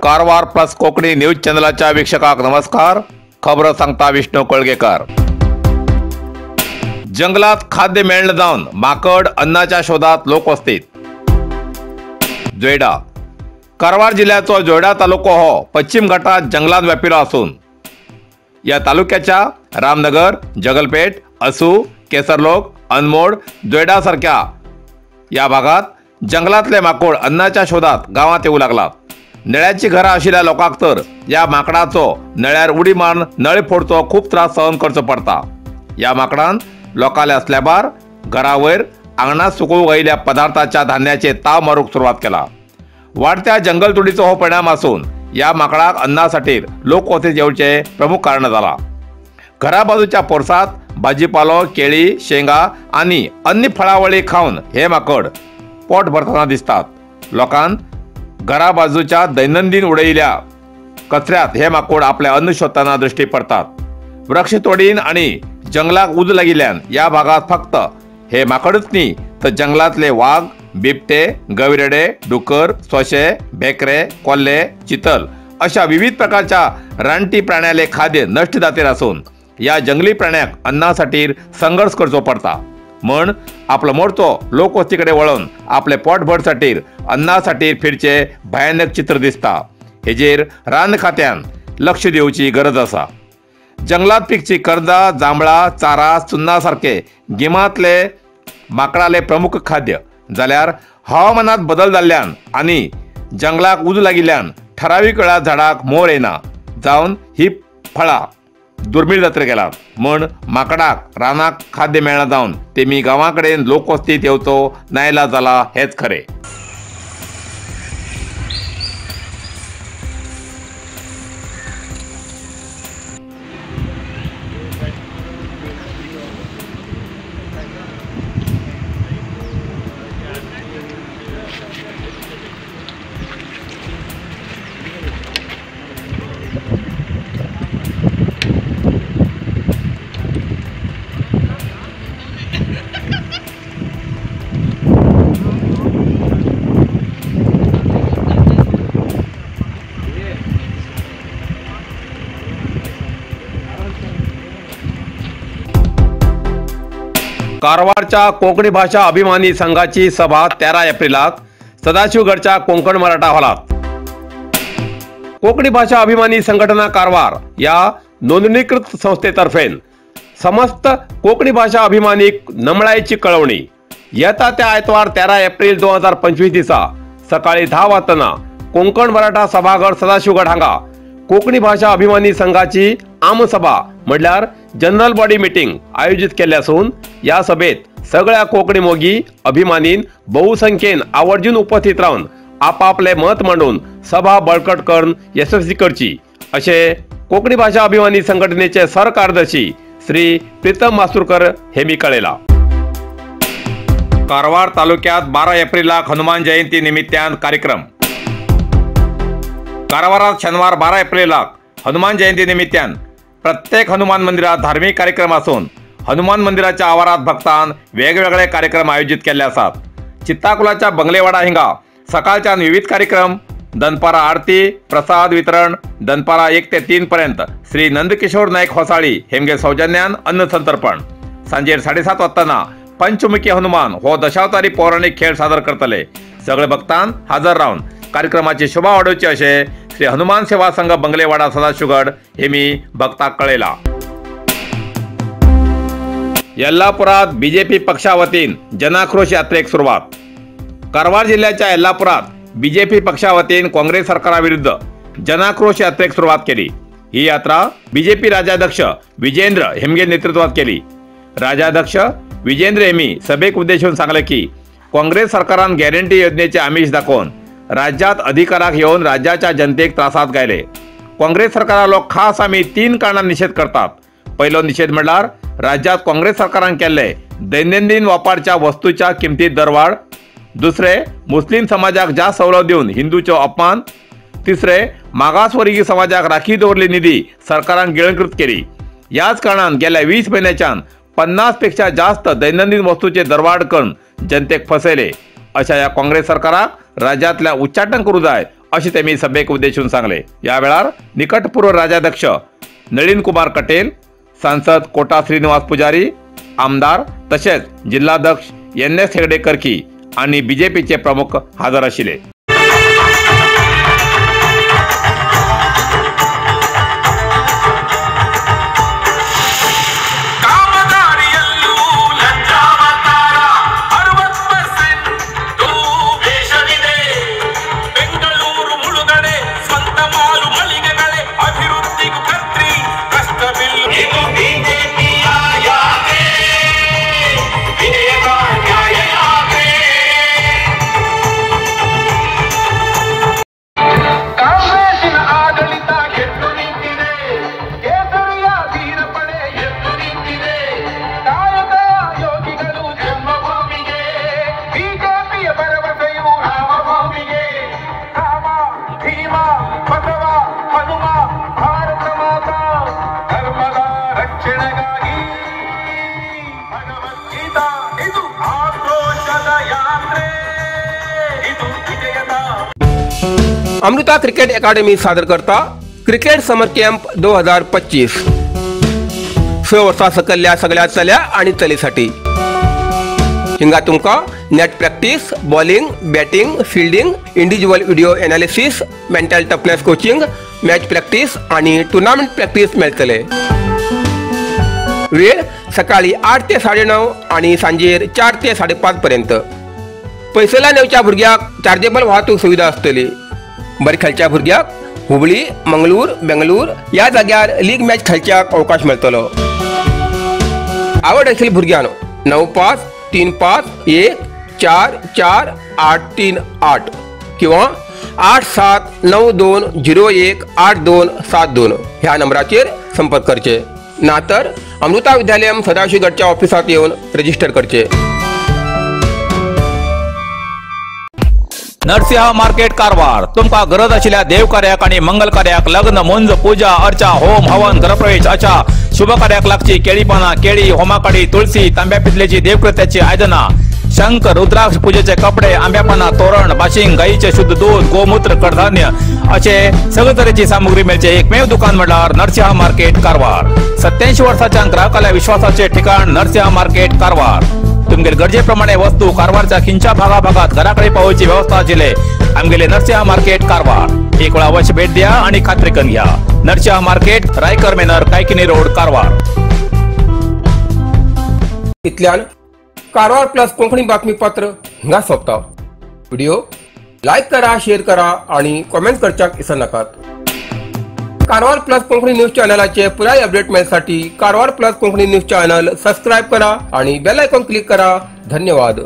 Karwar plus Konkani news चॅनलाच्या वीक्षकांक नमस्कार। खबर सांगता विष्णू कोळगेकर। जंगलात खाद्य मेळना जावन माकड अन्नाच्या शोधात लोकवस्तीत। जोयडा कारवार जिल्ह्याचो जोयडा तालुको हो पश्चिम घाटात जंगलात व्यापिलो आसून या तालुक्याच्या रामनगर, जगलपेठ, असू, केसरलोक, अनमोड, जोयडा सारख्या या भागात जंगलातले माकोड अन्नाच्या शोधात गावात येऊ लागलात। नळ्याची घरां आशिल्ल्या लोकांक तर या माकडाचो नळ्यार उडी मारून नळ फोडचो खूब त्रास सहन करचो पडटा। या माकडान लोकांल्या स्लॅबार, घरावयर, आंगणात सुकोवंक आयिल्ल्या पदार्थाच्या धान्याचे ताव मारूंक सुरवात केला। वाडत्या जंगलतोडीचो हो परिणाम आसून या माकडाक अन्नासाठी लोकवस्तीत येवचें प्रमुख कारण जाला। घरा बाजूच्या पोरसात भाजीपालो, केळी, शेंगा आनी अन्य फळावळी खावन हे माकड पोट भरतना दिसतात। लोकांक घरा बाजूच्या दैनंदिन उडयिल्ल्या कचऱ्यात हे माकोड आपले अन्न शोधताना दृष्टी पडतात। वृक्षतोडीन आणि जंगलाक उजो लागिल्ल्यान या भागात फक्त हे माकडच न्ही तर जंगलातले वाघ, बिबटे, गविरेडे, डुकर, सोशे, भेकरे, कोल्हे, चितल अशा विविध प्रकारच्या रानटी प्राण्याले खाद्य नष्ट जातीर आसून या जंगली प्राण्याक अन्नासाठी संघर्ष करचो पडता। म्हण आपलो मोर्चो लोकवस्तीकडे वळोवन आपले पोटभरसाठी अन्नासाठी फिरचे भयानक चित्र दिसता। हेजेर रान खात्यान लक्ष दिवची गरज आसा। जंगलात पिकची कर्जा, जांभळा, चारा, चुन्ना सारखे गिमांतले माकडाले प्रमुख खाद्य जाल्यार हवामानात बदल जाल्ल्यान आनी जंगलाक उजो लागिल्ल्यान ठरावीक वेळार झाडाक मोर येना जावन ही फळां दुर्मीळ जात्रे गेलात। म्हण माकडाक रानाक खाद्य मेळना जावन तेमी गांवा कडेन लोकवस्तीत येवचो नायला जाला हेच खरें। कारवारच्या कोंकणी भाषा अभिमानी संघाची सभा 13 एप्रिलाक सदाशिवगडच्या कोंकण मराठा हॉलात। कोंकणी भाषा अभिमानी संघटना कारवार या नोंदणीकृत संस्थेतर्फे समस्त कोंकणी भाषा अभिमानी नमळायेची कळवणी येता त्या आयतवार 13 एप्रिल 2025 दिसा सकाळी 10 वाजता कोंकण मराठा सभाघर सदाशिवगड हांगा कोंकणी भाषा अभिमानी संघाची आमसभा म्हळ्यार जनरल बॉडी मीटिंग आयोजित केल्ले आसून या सभेत सगळ्या कोंकणी मोगी अभिमानीन बहुसंख्येन आवर्जून उपस्थित रावन आपापले मत मांडून सभा बळकट करून यशस्वी करची अशें कोंकणी भाषा अभिमानी संघटनेचे सरकार्यदर्शी श्री प्रीतम मासुरकर हेमी कळयलां। कारवार तालुक्यात 12 एप्रिलाक हनुमान जयंती निमित्तान कार्यक्रम। कारवारात शनिवार 12 एप्रिलाक हनुमान जयंती निमित्तान प्रत्येक हनुमान मंदिरात धार्मिक कार्यक्रम असून हनुमान मंदिराच्या आवारात भक्तान वेगवेगळे कार्यक्रम आयोजित केल्ले आसात। चित्ताकुलाच्या बंगलेवाडा हिंगा सकाळच्यान विविध कार्यक्रम, दनपारा आरती, प्रसाद वितरण, दनपारा 1 ते 3 पर्यंत श्री नंदकिशोर नाईक होसाळी हेमगे सौजन्यान अन्न संतर्पण, सांजेर 7:30 वाजताना पंचमुखी हनुमान हो दशावतारी पौराणिक खेळ सादर करतले। सगळे भक्तान हजर रावन कार्यक्रमाची शोभा वाडोवची अशें श्री हनुमान सेवा संघ बंगलेवाडा सदाशिवगड हे मी भक्ताक कळयला। येल्लापुरात बीजेपी पक्षावतीन जनाक्रोश यात्रेक सुरवात। कारवार जिल्ह्याच्या येल्लापुरात बीजेपी पक्षावतीन काँग्रेस सरकाराविरुद्ध जनाक्रोश यात्रेक सुरवात केली। ही यात्रा बीजेपी राज्याध्यक्ष विजयेंद्र हेमगे नेतृत्वात केली। राज्याध्यक्ष विजयेंद्र हेमी सभेक उद्देशून सांगले की काँग्रेस सरकारान गॅरंटी योजनेचे आमिष दाखोवन राज्यात अधिकाराक येवन राज्याच्या जनतेक त्रासात घायले। काँग्रेस सरकारालो खास आमी 3 कारणां निषेध करतात। पहिलो निषेध म्हणल्यार राज्यात काँग्रेस सरकारान केल्ले दैनंदिन वापरच्या वस्तूच्या किमतीत दरवाढ, दुसरे मुस्लिम समाजाक जास्त सवलत दिवन हिंदूचो अपमान, तिसरे, मागासवर्गीय समाजाक राखी दवरली निधी सरकारान गिळंकृत केली. याच कारणान गेल्या 20 म्हयन्याच्यान 50 पेक्षा जास्त दैनंदिन वस्तूचे दरवाढ करून जनतेक फसयले. अशा या काँग्रेस सरकाराक राज्यांतल्या उच्चाटन करू जाय अशें तेमी सभेक उद्देशून सांगले. ह्या वेळार निकटपूर्व राज्याध्यक्ष नळीन कुमार कटेल, सांसद कोटा श्रीनिवास पुजारी, आमदार तशेंच जिल्हाध्यक्ष एन एस हेगडे करकी आणि बीजेपीचे प्रमुख हजर आशिल्ले. ಕಾಮಗಾರಿಯಲ್ಲೂ ಲಂಚಾವತಾರ 60% ವೇಷವಿದೆ. ಬೆಂಗಳೂರು ಮುಳುಗಡೆ ಸ್ವಂತ ಮಾಲು ಮಳಿಗೆಗಳೇ ಅಭಿವೃದ್ಧಿಗೂ ಕತ್ರಿ ಕಷ್ಟವಿಲ್ಲ. ಇದು ಬಿಜೆಪಿಯ ಯಾತ್ರೆ, ವಿಜಯದ ನ್ಯಾಯ ಯಾತ್ರೆ. ಕಾಂಗ್ರೆಸ್ಸಿನ ಆಡಳಿತ ಕೆಟ್ಟು ನಿಂತಿದೆ, ಕೇಸರಿಯ ವೀರ ಪಡೆ ಎದ್ದು ನಿಂತಿದೆ. ಕಾಯಕ ಯೋಗಿಗಳು ಜನ್ಮಭೂಮಿಗೆ, ಬಿಜೆಪಿಯ ಭರವಸೆಯು ರಾಮಭೂಮಿಗೆ. ರಾಮ ಭೀಮ ಬಸವ ಹನುಮ ಭಾರತ ಮಾತಾ, ಧರ್ಮದ ರಕ್ಷಣೆಗಾಗಿ ಭಗವದ್ಗೀತಾ. ಇದು ಆಕ್ರೋಶದ ಯಾತ್ರೆ, ಇದು ವಿಜಯದ अमृता क्रिकेट अकादमी सादर करता क्रिकेट समर कॅम्प 2025. 6 वर्सां सकयल्ल्या सगळ्या चल्या आनी चलेसाठी. हिंगा तुमकां net practice, bowling, batting, fielding, individual video analysis, mental toughness coaching, match practice आनी टुर्नामेंट प्रॅक्टीस मेळटले. वेळ सकाळी 8 ते 9:30 आनी सांजेर 4 ते 5:30 पर्यंत. पयसुल्ल्यान येवच्या भुरग्याक चार्जेबल वाहतूक सुविधा आसतली. बरें खेळच्या भुरग्याक हुबळी, मंगळूर, बेंगळूर ह्या जाग्यार लीग मॅच खेळच्याक अवकाश मेळटलो. आवड आशिल्ल्या भुरग्यान 9 5 3 5 1 4 4 8 3 8 किंवा 8 7 9 2 0 1 8 2 7 2 ह्या नंबराचेर संपर्क करचे. ना तर अमृता विद्यालयम सदाशिवगडच्या ऑफिसात येवन रजिस्टर करचे. नरसिंह मार्केट कारवार. तुमकां गरज आशिल्ल्या देव कार्याक आनी मंगल कार्याक, लग्न, मुंज, पूजा अर्चा, होम हवन, गृहप्रवेश अशा शुभ कार्याक लागची केळी पानां, केळी, होमाकाडी, तुळसी, तांब्या पितलेची देवकृत्याची आयदनां, शंख, रुद्राक्ष, पूजेचे कपडे, आंब्या पानां, तोरण, बाशिंग, गायीचे शुद्ध दूध, गोमूत्र, कडधान्य असे सगळे तरेची सामुग्री मेळचे एकमेव दुकान म्हणल्यार नरसिंह मार्केट कारवार. 87 वर्साच्या ग्राहकाल्या विश्वासाचे ठिकाण नरसिंह मार्केट कारवार. तुमगेले गरजेप्रमाणे वस्तू कारवारच्या खिंच्या भागाभागात घराकडे पावोवची व्यवस्था आशिल्ले आमगेले नरसिंह मार्केट कारवार. एक वेळा अवश्य भेट द्या आणि खात्री करून घ्या. Narasimha market, Raikar manor, Kaikini road, Karwar. इतल्यान कारवार प्लस कोंकणी बातमीपत्र हिंगा सोंपता. व्हिडिओ लायक करा, शेअर करा आणि कॉमेंट करच्याक विसरनाकात. कारवार प्लस कोंकणी न्यूज चॅनलाचे पुराय अपडेट मेळसाठी Karwar plus Konkani news channel subscribe करा आणि बेल आयकॉन क्लिक करा. धन्यवाद.